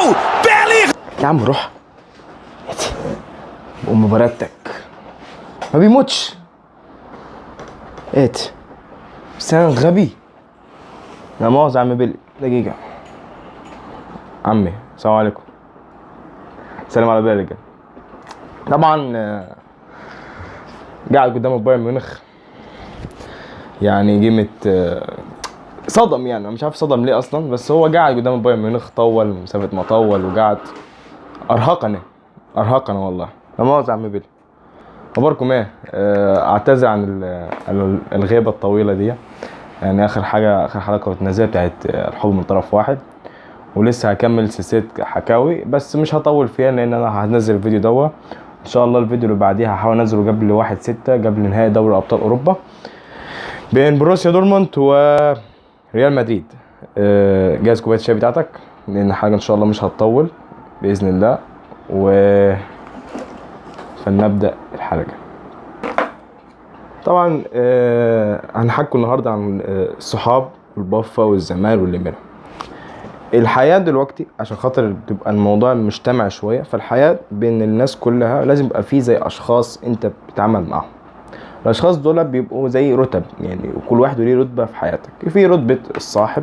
Bellingham! يا عم روح ام برادتك ما بيموتش. ايه بس انا غبي. لا مؤاخذة يا عم بيلي، دقيقة عمي. السلام عليكم. سلام على بالك. طبعا قاعد قدام بايرن ميونخ، يعني قيمة صدم، يعني مش عارف صدم ليه اصلا، بس هو قاعد قدام بايرن ميونخ طول مسافة ما طول وقعد ارهقني ارهقني والله. لا مؤاخذة يا عم بيلي. اخباركم ايه؟ اعتذر عن الغيبة الطويلة دي، يعني اخر حلقة كنت نازلها بتاعت الحب من طرف واحد، ولسه هكمل سلسلة حكاوي بس مش هطول فيها لان انا هنزل الفيديو دوا ان شاء الله. الفيديو اللي بعديها هحاول انزله قبل 1/6 قبل نهائي دوري ابطال اوروبا بين بروسيا دورتموند وريال مدريد. جهز كوباية الشاي بتاعتك لان حاجة ان شاء الله مش هتطول باذن الله، و فلنبدا الحلقة. طبعا هنحكوا النهارده عن الصحاب والبفه والزمال واللي منهم. الحياة دلوقتي عشان خاطر تبقى الموضوع مجتمع شوية، فالحياة بين الناس كلها لازم يبقى فيه زي اشخاص انت بتتعامل معاهم. الاشخاص دول بيبقوا زي رتب، يعني كل واحد ليه رتبه في حياتك. في رتبه الصاحب،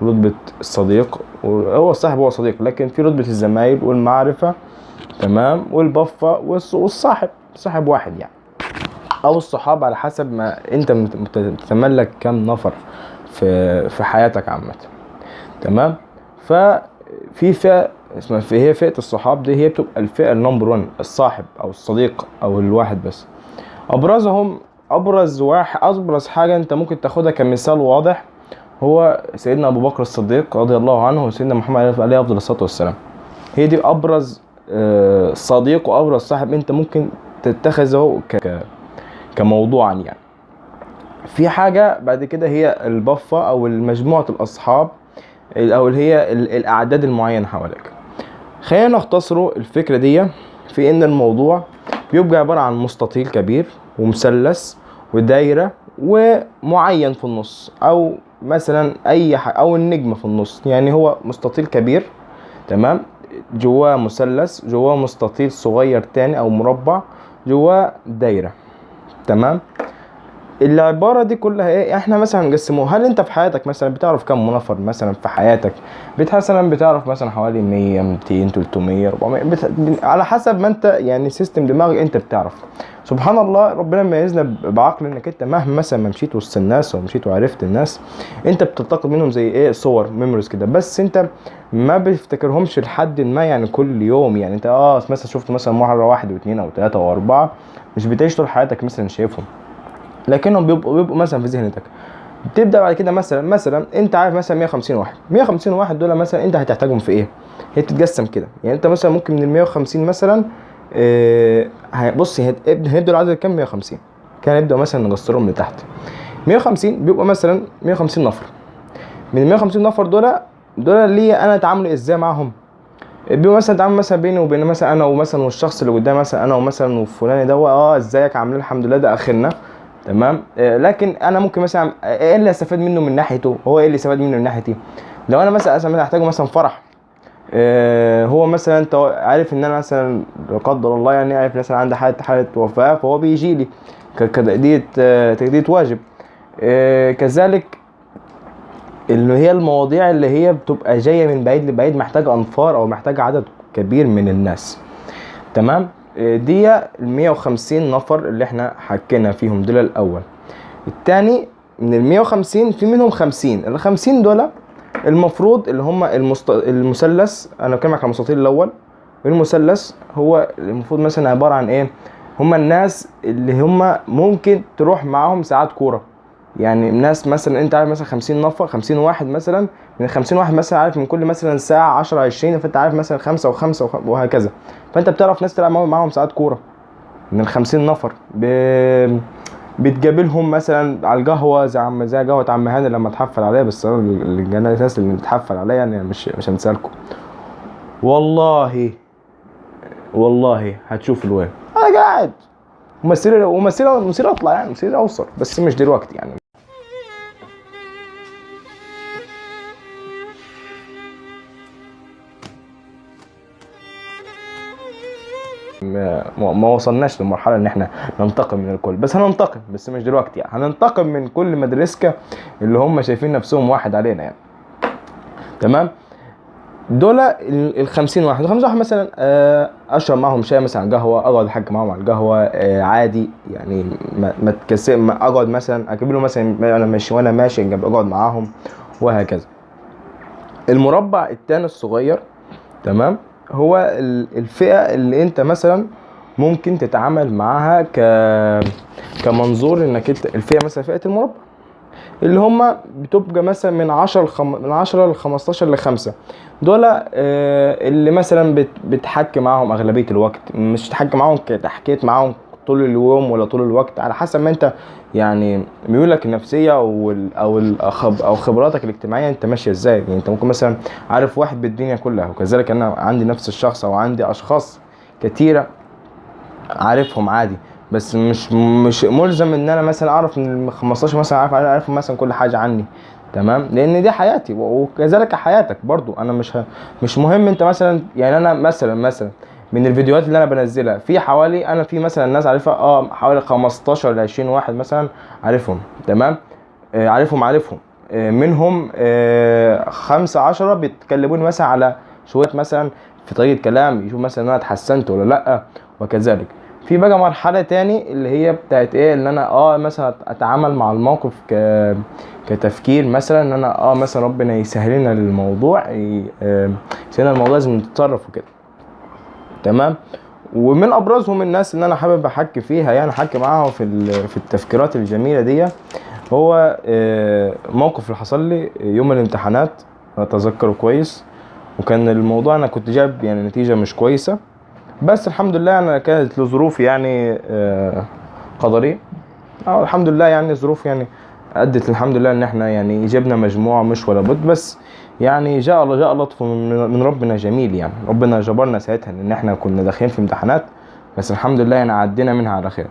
رتبه الصديق، هو الصاحب هو صديق، لكن في رتبه الزمايل والمعرفة، تمام، والبفه والصاحب، صاحب واحد يعني، او الصحاب على حسب ما انت بتتملك كم نفر في حياتك عامة، تمام. ففي فئة اسمها هي فئة الصحاب، دي هي بتبقى الفئة النمبر 1، الصاحب او الصديق او الواحد بس. ابرزهم، ابرز واحد، ابرز حاجة انت ممكن تاخدها كمثال واضح هو سيدنا ابو بكر الصديق رضي الله عنه وسيدنا محمد عليه افضل الصلاة والسلام. هي دي ابرز صديق وابرز صاحب انت ممكن تتخذه كموضوعا يعني. في حاجة بعد كده هي البفه او مجموعة الاصحاب او اللي هي الاعداد المعينة حواليك. خلينا نختصروا الفكرة دي في ان الموضوع بيبقى عبارة عن مستطيل كبير ومثلث ودايره ومعين في النص، او مثلا اي او النجمة في النص. يعني هو مستطيل كبير، تمام، جواه مثلث، جواه مستطيل صغير تاني او مربع، جواه دايرة، تمام. العبارة دي كلها ايه؟ احنا مثلا نقسموها. هل انت في حياتك مثلا بتعرف كم نفر مثلا في حياتك؟ مثلا بتعرف مثلا حوالي 100، 200، 300، 400، على حسب ما انت يعني system دماغك انت بتعرف. سبحان الله ربنا ميزنا بعقل انك انت مهما مثلا ما مشيت وسط الناس ومشيت وعرفت الناس، انت بتلتقط منهم زي ايه، صور memories كده، بس انت ما بتفتكرهمش لحد ما يعني كل يوم. يعني انت مثلا شفت مثلا مرة واحد واثنين او ثلاثة او اربعة، مش بتعيش طول حياتك مثلا شايفهم، لكنهم بيبقوا مثلا في ذهنك. بتبدا بعد كده مثلا انت عارف مثلا 150 واحد، 150 واحد دول مثلا انت هتحتاجهم في ايه؟ هي بتتقسم كده، يعني انت مثلا ممكن من ال 150 مثلا، بص، هيبدأوا العدد كام؟ 150. كان نبدا مثلا نقصرهم لتحت. 150 بيبقوا مثلا 150 نفر. من ال 150 نفر دول اللي انا اتعامل ازاي معاهم؟ بيبقوا مثلا اتعامل مثلا بيني وبين مثلا انا ومثلا والشخص اللي قدامي، مثلا انا ومثلا وفلان ده، ازيك عامل ايه؟ الحمد لله، ده اخرنا، تمام. لكن انا ممكن مثلا ايه اللي استفاد منه من ناحيته، هو ايه اللي استفاد منه من ناحيتي؟ لو انا مثلا احتاجه مثلا فرح، هو مثلا انت عارف ان انا مثلا لا قدر الله يعني عارف مثلا عندي حاله وفاه، فهو بيجي لي كتأدية واجب. كذلك اللي هي المواضيع اللي هي بتبقى جاية من بعيد لبعيد، محتاجه انفار او محتاجه عدد كبير من الناس، تمام. دي ال 150 نفر اللي احنا حكينا فيهم دول الاول. التاني من ال 150 في منهم 50، ال 50 دول المفروض اللي هم المثلث، انا بكلمك على المستطيل الاول، المثلث هو المفروض مثلا عبارة عن ايه؟ هم الناس اللي هم ممكن تروح معاهم ساعات كورة، يعني الناس مثلا انت عارف مثلا 50 نفر، 50 واحد مثلا، من 50 واحد مثلا عارف من كل مثلا ساعة 10 20، فانت عارف مثلا 5 و5 وهكذا، فانت بتعرف ناس تلعب معاهم ساعات كورة من ال 50 نفر، بتقابلهم مثلا على القهوة زي قهوة عم هاني لما تحفل عليا، بس انا الناس اللي بتحفل عليا يعني مش هنسالكم والله، والله هتشوف الوين. انا قاعد ومسير اطلع يعني، مسير اوصل، بس مش دلوقتي يعني. ما وصلناش للمرحلة ان احنا ننتقم من الكل، بس هننتقم، بس مش دلوقتي يعني. هننتقم من كل مدرسكه اللي هم شايفين نفسهم واحد علينا يعني. تمام. دول ال 50 واحد، ال 50 واحد مثلا اشرب معاهم شاي مثلا، قهوة، اقعد احكي معاهم على القهوة، عادي يعني، ما تكسر، ما اقعد مثلا اجيب له مثلا انا ماشي وانا ماشي اقعد معاهم وهكذا. المربع الثاني الصغير، تمام، هو الفئة اللي انت مثلا ممكن تتعامل معاها كمنظور انك انت الفئة مثلا فئة المربع اللي هم بتبقى مثلا من 10 من 10 ل 15 ل 5، دول اللي مثلا بتحكي معاهم اغلبية الوقت، مش تحكي معاهم كتحكيت معاهم طول اليوم ولا طول الوقت، على حسب ما انت يعني ميولك النفسية او خبراتك الاجتماعية انت ماشية ازاي. يعني انت ممكن مثلا عارف واحد بالدنيا كلها، وكذلك انا عندي نفس الشخص او عندي اشخاص كتيرة عارفهم عادي، بس مش ملزم ان انا مثلا اعرف من 15 مثلا عارف مثلا كل حاجة عني، تمام، لان دي حياتي وكذلك حياتك برضو. انا مش مهم انت مثلا، يعني انا مثلا من الفيديوهات اللي انا بنزلها في حوالي، انا في مثلا ناس عارفها حوالي 15 ل 20 واحد مثلا عارفهم، تمام، عارفهم منهم 5 10 بيتكلموني مثلا على شوية مثلا في طريقه كلام، يشوف مثلا انا اتحسنت ولا لا وكذلك. في بقى مرحلة تاني اللي هي بتاعت ايه، ان انا مثلا اتعامل مع الموقف كتفكير مثلا، ان انا مثلا ربنا يسهل لنا الموضوع، يسهل لنا الموضوع، لازم نتصرف وكده، تمام. ومن ابرزهم الناس اللي انا حابب احكي فيها، يعني احكي معاهم في التفكيرات الجميلة دي، هو موقف اللي حصل لي يوم الامتحانات، اتذكره كويس. وكان الموضوع انا كنت جايب يعني نتيجة مش كويسة، بس الحمد لله انا كانت لظروف يعني قدرية، الحمد لله يعني ظروف يعني ادت الحمد لله ان احنا يعني جبنا مجموعة مش ولا بد، بس يعني جاء لطف من ربنا جميل، يعني ربنا جبرنا ساعتها ان احنا كنا داخلين في امتحانات، بس الحمد لله يعني عدينا منها على خير.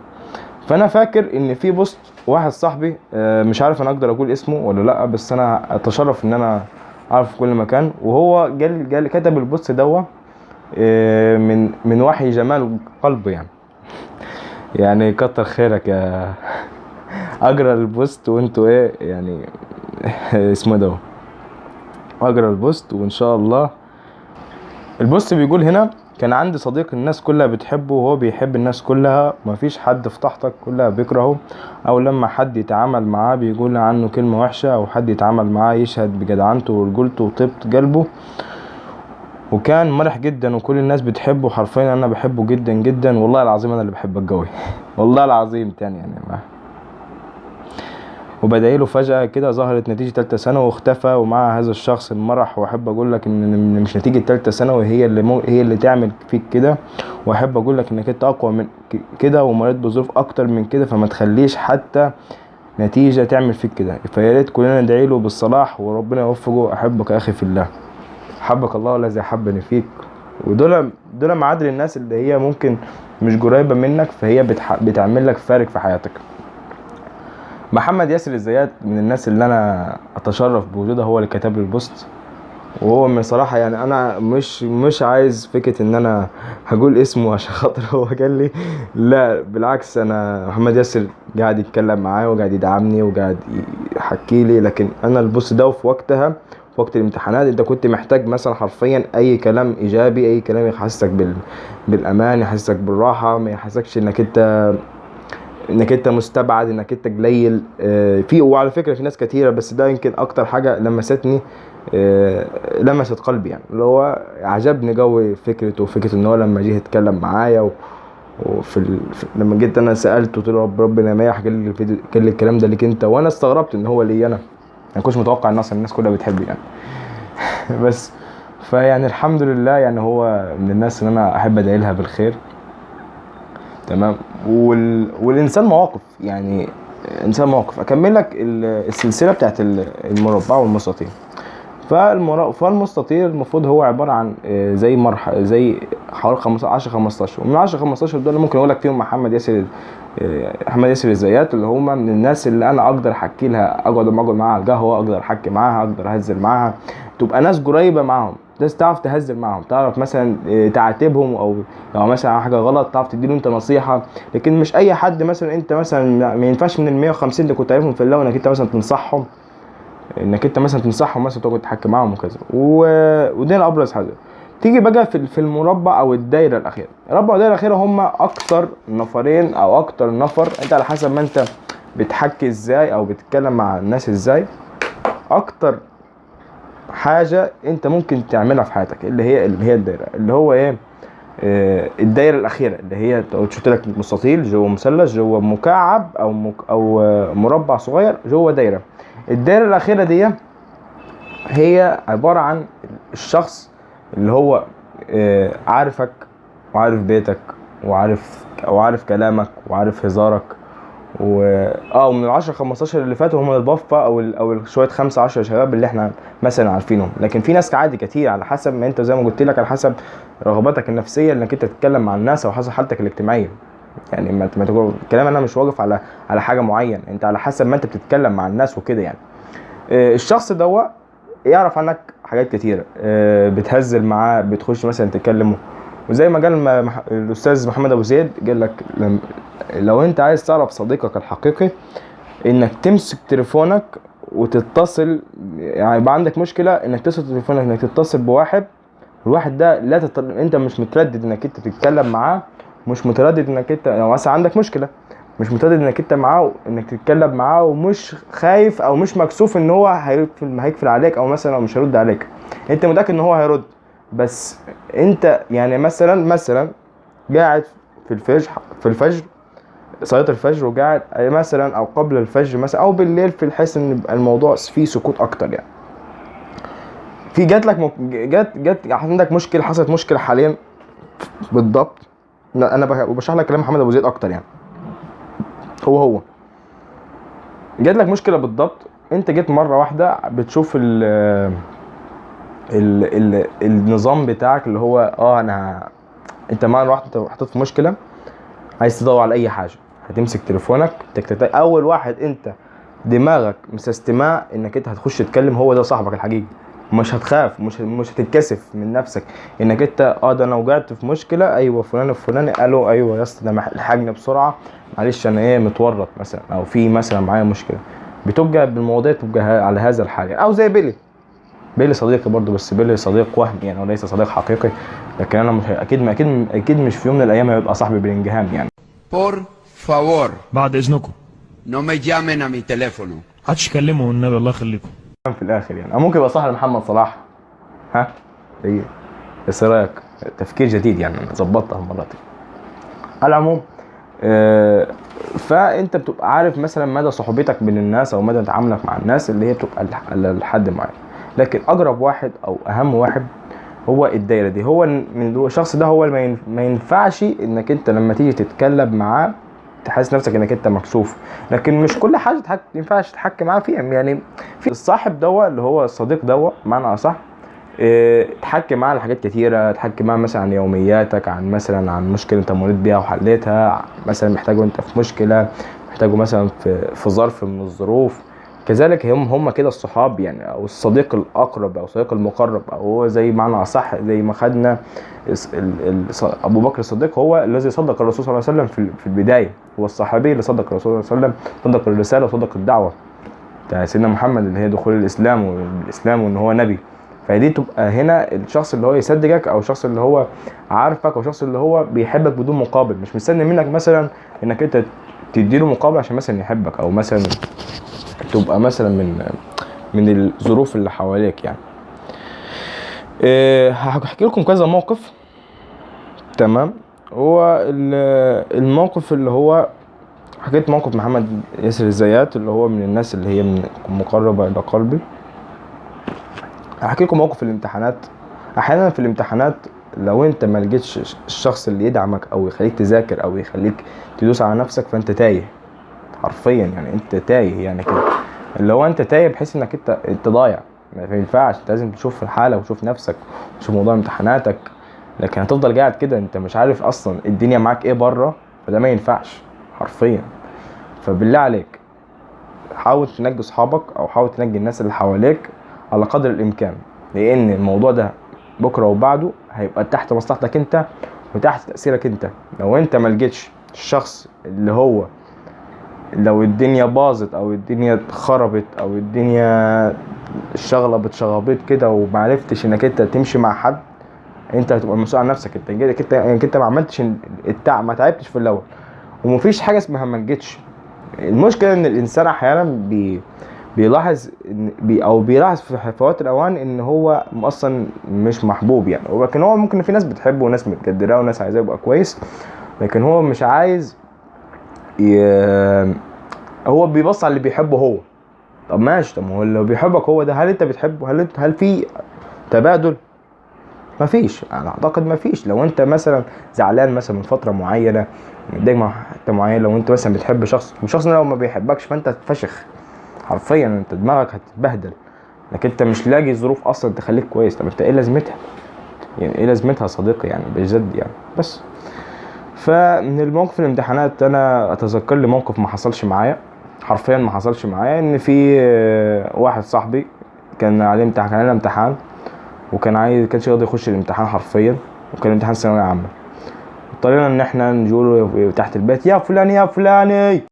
فانا فاكر ان في post واحد صاحبي، مش عارف انا اقدر اقول اسمه ولا لا، بس انا اتشرف ان انا اعرف في كل مكان، وهو جال كتب ال post دوت من وحي جمال قلبه، يعني كتر خيرك يا اجرى ال post وانتوا ايه يعني اسمه ده، اجرى ال post وان شاء الله. ال post بيقول هنا: كان عندي صديق الناس كلها بتحبه وهو بيحب الناس كلها، مفيش حد في تحتك كلها بيكرهه، او لما حد يتعامل معاه بيقول عنه كلمة وحشة، او حد يتعامل معاه يشهد بجدعنته ورجولته وطيبة قلبه، وكان مرح جدا وكل الناس بتحبه، حرفيا انا بحبه جدا جدا، والله العظيم انا اللي بحبك قوي والله العظيم تاني يعني ما. وبدعيله فجأة كده ظهرت نتيجة تالتة ثانوي واختفى، ومع هذا الشخص المرح. واحب اقول لك ان مش نتيجة تالتة ثانوي هي اللي تعمل فيك كده، واحب اقول لك انك انت اقوى من كده ومريت بظروف اكتر من كده، فما تخليش حتى نتيجة تعمل فيك كده. فيا ريت كلنا ندعي له بالصلاح وربنا يوفقه. احبك يا اخي في الله، حبك الله الذي حبني فيك. ودول معادل الناس اللي هي ممكن مش قريبة منك، فهي بتعمل لك فارق في حياتك. محمد ياسر الزيات من الناس اللي انا اتشرف بوجوده، هو اللي كتب لي ال post، وهو من صراحة يعني انا مش عايز فكرة ان انا هقول اسمه عشان خاطر هو قال لي لا، بالعكس انا محمد ياسر قاعد يتكلم معايا وقاعد يدعمني وقاعد يحكي لي، لكن انا ال post ده في وقتها في وقت الامتحانات انت كنت محتاج مثلا حرفيا اي كلام ايجابي، اي كلام يحسسك بالامان، يحسسك بالراحة، ما يحسسكش انك انت مستبعد، انك انت قليل. في وعلى فكرة في ناس كتيرة، بس ده يمكن اكتر حاجة لمستني، لمست قلبي، يعني اللي هو عجبني جو فكرته، وفكره ان هو لما جه يتكلم معايا وفي لما جيت انا سالته قلت له ربنا ما يحكي لي الفيديو، قال لي الكلام ده ليك انت، وانا استغربت ان هو لي انا، ما كنتش متوقع ان اصلا الناس كلها بتحبني يعني بس فيعني الحمد لله، يعني هو من الناس اللي انا احب ادعي لها بالخير، تمام. والانسان مواقف، يعني انسان مواقف. اكمل لك السلسلة بتاعت المربع والمستطيل. فالمستطيل المفروض هو عبارة عن زي مرحلة، زي حوالي 10 15، ومن 10 15 دول ممكن اقول لك فيهم محمد ياسر الزيات، اللي هما من الناس اللي انا اقدر احكي لها، اقعد معاها على القهوة، اقدر احكي معاها، اقدر اهزر معاها، تبقى ناس قريبه معاهم. بس تعرف تهزر معاهم، تعرف مثلا تعاتبهم، او لو مثلا على حاجة غلط تعرف تديله انت نصيحة. لكن مش اي حد مثلا، انت مثلا ما ينفعش من ال 150 اللي كنت عارفهم في الاول انك انت مثلا تنصحهم، انك انت مثلا تنصحهم مثلا تقعد تحكي معاهم وكذا. ودي ابرز حاجة. تيجي بقى في المربع او الدايرة الاخيرة. المربع والدايره الاخيرة هم اكتر نفرين او اكتر نفر، انت على حسب ما انت بتحكي ازاي او بتتكلم مع الناس ازاي، اكتر حاجة انت ممكن تعملها في حياتك اللي هي الدايرة، اللي هو ايه، الدايرة الاخيرة اللي هي شفت لك مستطيل جوه مثلث جوه مكعب او مربع صغير جوه دايرة. الدايرة الاخيرة دي هي عبارة عن الشخص اللي هو عارفك وعارف بيتك وعارف كلامك وعارف هزارك ومن 10 15 اللي فاتوا هم البفه او شوية 5 10 شباب اللي احنا مثلا عارفينهم. لكن في ناس عادي كتير، على حسب ما انت زي ما قلت لك، على حسب رغباتك النفسية انك انت تتكلم مع الناس، او حسب حالتك الاجتماعية. يعني ما تقول الكلام انا مش واقف على حاجة معين، انت على حسب ما انت بتتكلم مع الناس وكده يعني. الشخص ده يعرف عنك حاجات كتيرة، بتهزل معاه، بتخش مثلا تكلمه. وزي ما قال الاستاذ محمد ابو زيد، قال لك لو انت عايز تعرف صديقك الحقيقي انك تمسك تليفونك وتتصل، يعني يبقى عندك مشكلة انك تتصل تليفونك، انك تتصل بواحد، الواحد ده لا انت مش متردد انك انت تتكلم معاه، مش متردد انك انت لو مثلا عندك مشكلة مش متردد انك انت معاه انك تتكلم معاه، ومش خايف او مش مكسوف ان هو هيقفل عليك او مثلا او مش هيرد عليك، انت متاكد ان هو هيرد. بس انت يعني مثلا قاعد في الفجر، صلاة الفجر، وقاعد مثلا او قبل الفجر مثلا او بالليل، في الحس ان الموضوع فيه سكوت اكتر يعني. في جات لك جت عندك مشكلة، حصلت مشكلة حاليا بالضبط، انا بشرح لك كلام محمد ابو زيد اكتر يعني. هو جات لك مشكلة بالضبط، انت جيت مرة واحدة بتشوف ال ال ال النظام بتاعك اللي هو انا انت مرة واحدة انت حطيت في مشكلة، عايز تدور على اي حاجة، هتمسك تليفونك تك. اول واحد انت دماغك مسستماه انك انت هتخش تتكلم، هو ده صاحبك الحقيقي. مش هتخاف، مش هتتكسف من نفسك انك انت ده انا وقعت في مشكلة، ايوه فلان الفلاني قالوا ايوه يا اسطى ده الحقني بسرعة، معلش انا متورط مثلا، او في مثلا معايا مشكلة. بتبقى بالمواضيع تبقى على هذا الحال يعني. او زي بيلي صديقي برضو، بس بيلي صديق وهمي يعني وليس صديق حقيقي، لكن انا مش اكيد اكيد اكيد مش في يوم من الايام هيبقى صاحبي بلينجهام يعني. Por favor. بعد اذنكم. No me llamen a mi teléfono. محدش يكلمه والنبي الله يخليكم. في الاخر يعني او ممكن يبقى صاحب محمد صلاح. ها ايه بس رايك؟ تفكير جديد يعني، ظبطتها المرة دي. على العموم فانت بتبقى عارف مثلا مدى صحوبيتك من الناس او مدى تعاملك مع الناس اللي هي بتبقى لحد معين. لكن اقرب واحد او اهم واحد هو الدايرة دي، هو من الشخص ده هو اللي ما ينفعش انك انت لما تيجي تتكلم معاه تحس نفسك انك انت مكسوف. لكن مش كل حاجة ينفعش تحكي معاه فيها يعني. في الصاحب دوا اللي هو الصديق دوا معنى اصح، تحكي معاه على حاجات كتيرة، تحكي معاه مثلا عن يومياتك، عن مثلا عن مشكلة انت مريت بيها وحليتها، مثلا محتاجه انت في مشكلة، محتاجه مثلا في ظرف من الظروف. كذلك هم كده الصحاب يعني، او الصديق الاقرب او الصديق المقرب، او هو زي معنى اصح زي ما خدنا ابو بكر الصديق هو الذي صدق الرسول صلى الله عليه وسلم في البداية، هو الصحابي اللي صدق الرسول صلى الله عليه وسلم، صدق الرسالة وصدق الدعوة بتاع سيدنا محمد اللي هي دخول الاسلام والاسلام وان هو نبي. فدي تبقى هنا الشخص اللي هو يصدقك، او الشخص اللي هو عارفك، او الشخص اللي هو بيحبك بدون مقابل، مش مستني منك مثلا انك انت تديله مقابل عشان مثلا يحبك، او مثلا تبقى مثلا من الظروف اللي حواليك يعني. هحكي لكم كذا موقف. تمام، هو الموقف اللي هو حكيت موقف محمد ياسر الزيات اللي هو من الناس اللي هي من مقربة إلى قلبي. هحكي لكم موقف في الامتحانات. أحيانا في الامتحانات لو أنت ما لقيتش الشخص اللي يدعمك أو يخليك تذاكر أو يخليك تدوس على نفسك، فأنت تايه حرفيا يعني، أنت تايه يعني كده، اللي هو أنت تايه بحيث إنك أنت ضايع. ما ينفعش، أنت لازم تشوف الحالة وتشوف نفسك وتشوف موضوع امتحاناتك، لكن هتفضل قاعد كده أنت مش عارف أصلا الدنيا معاك إيه بره، فده ما ينفعش حرفيا. فبالله عليك حاول تنجي صحابك أو حاول تنجي الناس اللي حواليك على قدر الإمكان، لأن الموضوع ده بكره وبعده هيبقى تحت مصلحتك انت وتحت تاثيرك انت. لو انت ما لقيتش الشخص اللي هو لو الدنيا باظت او الدنيا خربت او الدنيا الشغلة بتشغبط كده ومعرفتش انك انت تمشي مع حد، انت هتبقى مسؤول عن نفسك. انت كده انت ما عملتش التعب، ما تعبتش في الاول، ومفيش حاجة اسمها ما نجتش. المشكلة ان الانسان احيانا بيلاحظ او بيلاحظ في فوات الاوان ان هو اصلا مش محبوب يعني، ولكن هو ممكن في ناس بتحبه وناس متقدراه وناس عايزاه يبقى كويس، لكن هو مش عايز هو بيبص على اللي بيحبه هو. طب ماشي، طب هو اللي بيحبك هو ده، هل انت بتحبه؟ هل في تبادل؟ مفيش. انا اعتقد مفيش. لو انت مثلا زعلان مثلا من فترة معينة، متضايق مع حتة معينة، لو انت مثلا بتحب شخص والشخص ده لو ما بيحبكش فانت هتفشخ حرفيا، انت دماغك هتتبهدل، لكن انت مش لاقي ظروف اصلا تخليك كويس. طب انت ايه لازمتها يعني؟ ايه لازمتها يا صديقي يعني بجد يعني؟ بس فمن الموقف الامتحانات انا اتذكر لي موقف ما حصلش معايا، حرفيا ما حصلش معايا، ان في واحد صاحبي كان عليه امتحان، كان علينا امتحان، وكان عايز كانش راضي يخش الامتحان حرفيا، وكان امتحان ثانوية عامة. اضطرينا ان احنا نجوله تحت البيت، يا فلان يا فلاني، ايه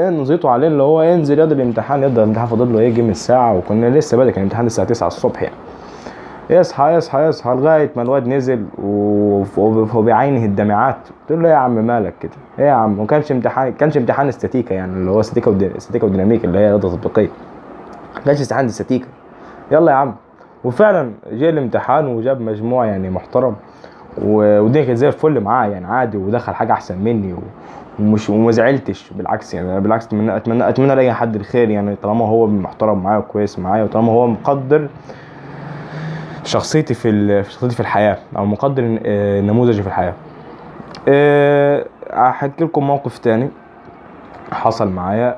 نزيطوا عليه اللي هو انزل ياض الامتحان، ياض الامتحان فاضل له يجي من الساعة، وكنا لسه بادئ، كان الامتحان الساعة 9 الصبح يعني. يصحى يصحى يصحى لغاية ما الواد نزل وبعينه الدمعات. قلت له يا عم مالك كده؟ ايه يا عم؟ وكانش امتحان، كانش امتحان استاتيكا يعني، اللي هو استاتيكا وديناميكا اللي هي رياضة تطبيقية، ما كانش امتحان استاتيكا. يلا يا عم. وفعلا جه الامتحان وجاب مجموع يعني محترم، والدنيا كانت زي الفل معاه يعني عادي، ودخل حاجة احسن مني وما زعلتش، بالعكس يعني. أنا بالعكس اتمنى لاي حد الخير يعني، طالما هو محترم معايا وكويس معايا، وطالما هو مقدر شخصيتي في الحياة، او مقدر نموذجي في الحياة. احكي لكم موقف تاني حصل معايا،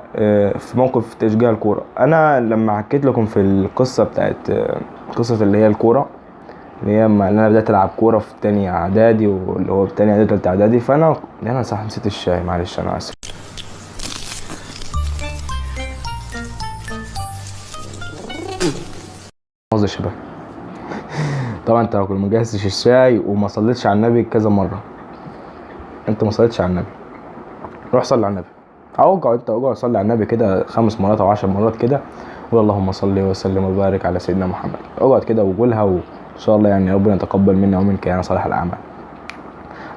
في موقف تشجيع الكورة. انا لما حكيت لكم في القصة بتاعت قصة اللي هي الكورة، اللي هي اللي انا بدات العب كورة في تاني اعدادي، واللي هو في تاني اعدادي تالتة اعدادي، فانا صح نسيت الشاي، معلش انا اسف. مؤاخذة يا شباب. طبعا انت لو ما جهزتش الشاي وما صليتش على النبي كذا مرة، انت ما صليتش على النبي، روح صلي على النبي. اوقع انت، اوقع صلي على النبي كده 5 مرات او 10 مرات كده، قول اللهم صل وسلم وبارك على سيدنا محمد. اقعد كده وقولها، وان شاء الله يعني ربنا يتقبل منا ومنك يعني صالح الاعمال.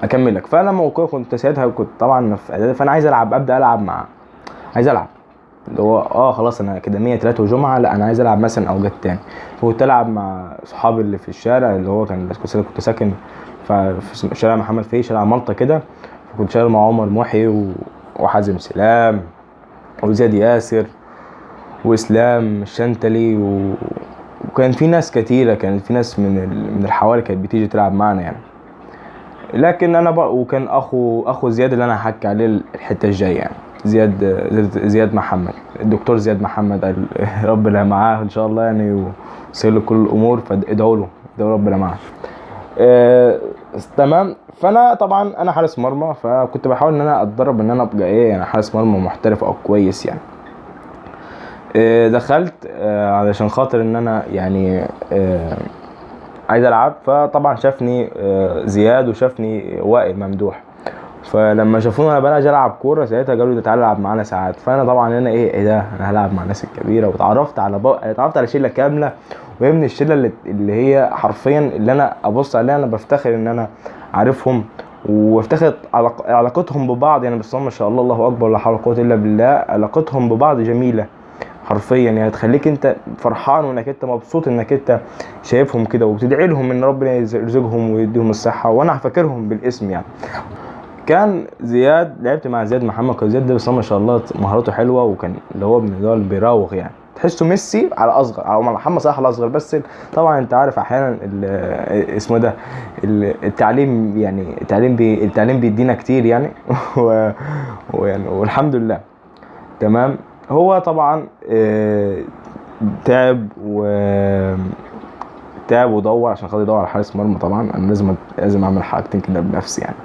اكمل لك. فانا كنت ساعتها كنت طبعا في اعدادي، فانا عايز العب، ابدا العب مع، عايز العب اللي هو خلاص انا اكاديمية 3 وجمعه، لا انا عايز العب مثلا اوقات تاني. فكنت العب مع صحابي اللي في الشارع، اللي هو كان كنت ساكن في شارع محمد فيه، شارع مالطا كده، فكنت شغال مع عمر محي وحازم سلام وزياد ياسر واسلام الشنتلي وكان في ناس كتيرة، كان في ناس من الحواري كانت بتيجي تلعب معنا يعني. لكن انا وكان اخو زياد اللي انا هحكي عليه الحتة الجاية يعني، زياد محمد، الدكتور زياد محمد، ربنا معاه ان شاء الله يعني ويسهل له كل الامور، فادعوا له، ادعوا ربنا معاه. تمام. فانا طبعا انا حارس مرمى، فكنت بحاول ان انا اتدرب ان انا ابقى ايه يعني حارس مرمى محترف او كويس يعني. دخلت علشان خاطر ان انا يعني عايز العب. فطبعا شافني زياد وشافني وائل ممدوح، فلما شافوني انا بلاش العب كورة ساعتها قالوا لي تعالى العب معانا ساعات. فانا طبعا انا ايه ده، انا هلعب مع الناس الكبيرة، واتعرفت على اتعرفت على شله كاملة، وهي من الشلة اللي هي حرفيا اللي انا ابص عليها انا بفتخر ان انا عارفهم، وافتخر علاقتهم ببعض يعني. بس ما شاء الله، الله اكبر، لا حول ولا قوة الا بالله، علاقتهم ببعض جميلة حرفيا يعني، تخليك انت فرحان وانك انت مبسوط انك انت شايفهم كده، وبتدعي لهم ان ربنا يرزقهم ويديهم الصحة، وانا فاكرهم بالاسم يعني. كان زياد، لعبت مع زياد محمد، كان زياد ده بس ما شاء الله مهاراته حلوة، وكان اللي هو من اللي بيراوغ يعني، تحسه ميسي على اصغر او محمد صلاح على اصغر. بس طبعا انت عارف احيانا اسمه ده التعليم يعني، التعليم بيدينا كتير يعني ويعني والحمد لله تمام. هو طبعا تعب تعب ودور عشان خاطر يدور على حارس مرمى. طبعا انا لازم اعمل حاجتين كده بنفسي يعني.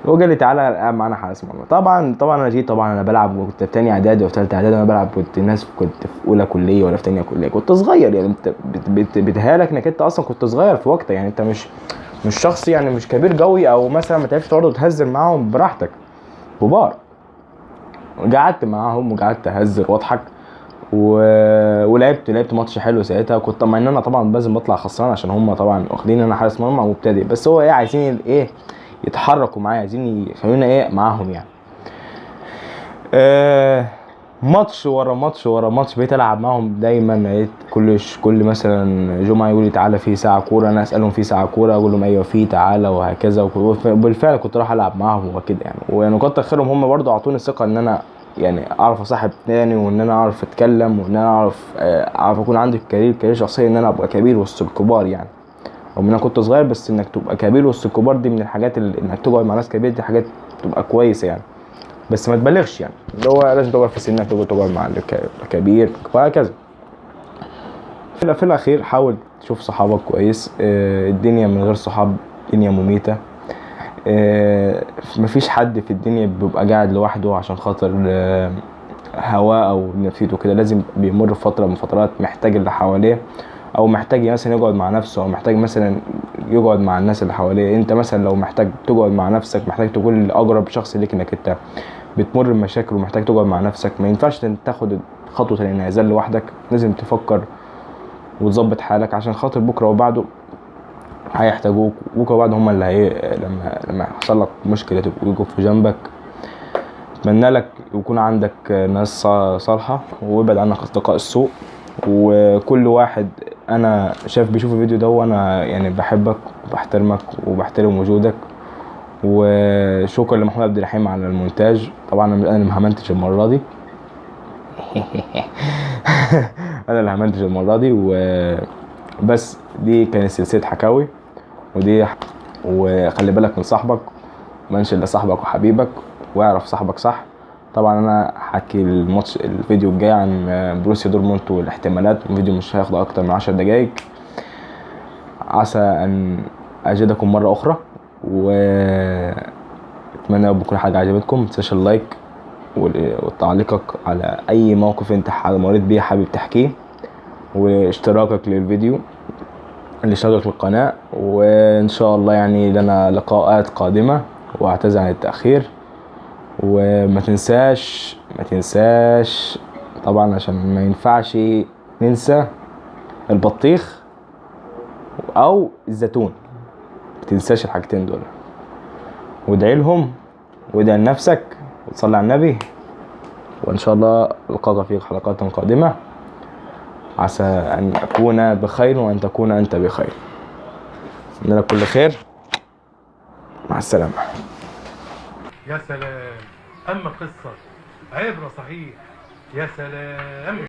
هو قال لي تعالى العب معانا حارس مرمى. طبعا انا جيت، طبعا انا بلعب وكنت في تانية اعدادي وفي تالتة اعدادي، انا بلعب كنت ناس، كنت في اولى كليه ولا في تانية كليه، كنت صغير يعني. انت بتهالك انك انت اصلا كنت صغير في وقتها يعني، انت مش شخص يعني مش كبير قوي، او مثلا ما تعرفش تقعد وتهزر معاهم براحتك، كبار. قعدت معاهم وقعدت اهزر واضحك ولعبت ماتش حلو ساعتها. كنت مع ان انا طبعا لازم بطلع خسران عشان هم طبعا واخدين انا حارس مرمى مبتدئ، بس هو ايه عايزين ايه يتحركوا معايا، عايزين يخلونا ايه معاهم يعني. ماتش ورا ماتش ورا ماتش بقيت العب معاهم دايما. بقيت كل مثلا جمعه يقول لي تعالى في ساعة كورة، انا اسالهم في ساعة كورة، اقول لهم ايوه في، تعالى وهكذا. وبالفعل كنت راح العب معاهم وكده يعني. ويعني كتر خيرهم هم برضو اعطوني الثقة ان انا يعني اعرف اصاحب تاني، وان انا اعرف اتكلم، وان انا اعرف اكون عندي career شخصية، ان انا ابقى كبير وسط الكبار يعني. رغم ان انا كنت صغير، بس انك تبقى كبير وسط الكبار دي من الحاجات اللي انك تقعد مع ناس كبيرة دي حاجات تبقى كويسة يعني، بس ما تبالغش يعني، اللي هو لازم تقعد في سنك، تقعد مع الكبير وهكذا. في الاخير حاول تشوف صحابك كويس. الدنيا من غير صحاب دنيا مميته. مفيش حد في الدنيا بيبقى قاعد لوحده عشان خاطر هواه او نفسيته كده، لازم بيمر فترة من فترات محتاج اللي حواليه، او محتاج مثلا يقعد مع نفسه، او محتاج مثلا يقعد مع الناس اللي حواليه. انت مثلا لو محتاج تقعد مع نفسك، محتاج تقول لاقرب شخص ليك انك انت بتمر بمشاكل ومحتاج تقعد مع نفسك. ما ينفعش تاخد خطوة الانعزال لوحدك، لازم تفكر وتظبط حالك عشان خاطر بكره وبعده هيحتاجوك، بكره وبعده هم اللي هي لما يحصل لك مشكلة تبقوا يقفوا في جنبك. اتمنى لك يكون عندك ناس صالحه، وابعد عنك اصدقاء السوء. وكل واحد انا شايف بيشوف الفيديو ده وانا يعني بحبك وبحترمك وبحترم وجودك. وشكرا لمحمود عبد الرحيم على المونتاج. طبعا انا اللي همنتج المرة دي انا اللي همنتج المرة دي. وبس دي كانت سلسلة حكاوي، ودي وخلي بالك من صاحبك، ما الا صاحبك وحبيبك، واعرف صاحبك صح. طبعا انا هحكي الماتش الفيديو الجاي عن بروسيا دورتموند والاحتمالات، الفيديو مش هياخد اكتر من 10 دقايق. عسى ان اجدكم مرة اخرى، واتمنى بكل حاجة عجبتكم. متنساش ال like وتعليقك على اي موقف انت مريت بيه حابب تحكيه، واشتراكك للفيديو، الاشتراك للقناة. وان شاء الله يعني لنا لقاءات قادمة، واعتذر عن التاخير. وما تنساش ما تنساش طبعا عشان ما ينفعش ننسى البطيخ او الزيتون، ما تنساش الحاجتين دول. وادعي لهم وادعي لنفسك وتصلي على النبي، وان شاء الله القاك في حلقات قادمة. عسى ان اكون بخير وان تكون انت بخير. اتمنى لك كل خير، مع السلامة. يا سلام، أما قصة عبرة صحيح، يا سلام.